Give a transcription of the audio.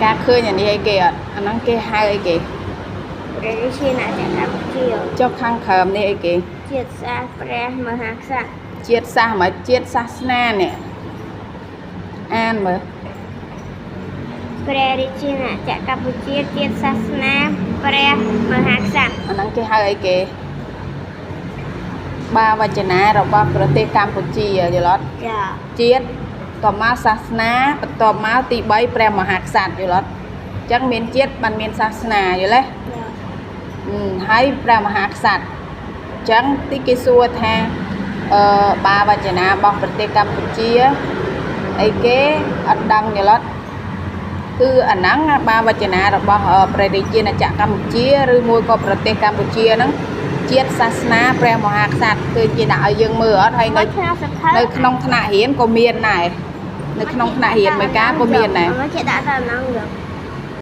ការឃើញអានេះអីគេអត់អាហ្នឹងគេហៅអីគេ ព្រះរាជាណាចក្រកម្ពុជា ចុះខាងក្រោមនេះអីគេ ជាតិសាសន៍ព្រះមហាក្សត្រ ជាតិសាសន៍មកជាតិសាសនានេះអានមើល ព្រះរាជាណាចក្រកម្ពុជាជាតិសាសនាព្រះមហាក្សត្រ អាហ្នឹងគេហៅអីគេបាវចនារបស់ប្រទេសកម្ពុជាយល់អត់ ចា ជាតិតមកសាសនាបន្ទាប់មកទី3ព្រះមហាក្សត្រយល់អត់អញ្ចឹងមានជាតិបានមានសាសនាយល់ទេ ចា ហើយព្រះមហាក្សត្រអញ្ចឹងទីគេសួរថាអឺបាវចនារបស់ប្រទេសកម្ពុជាអីគេអត់ដឹងយល់អត់គឺអាហ្នឹងបាវចនារបស់ព្រះរាជាណាចក្រកម្ពុជាឬមួយក៏ប្រទេសកម្ពុជាហ្នឹងជាតិសាសនាព្រះមហាក្សត្រគឺគេដាក់ឲ្យយើងមើលអត់ហើយនៅ មកក្នុងសភៅ នៅក្នុងថ្នាក់រៀនក៏មានដែរនៅក្នុងថ្នាក់រៀនមួយកាលក៏មានដែរ មកគេដាក់តែហ្នឹងយក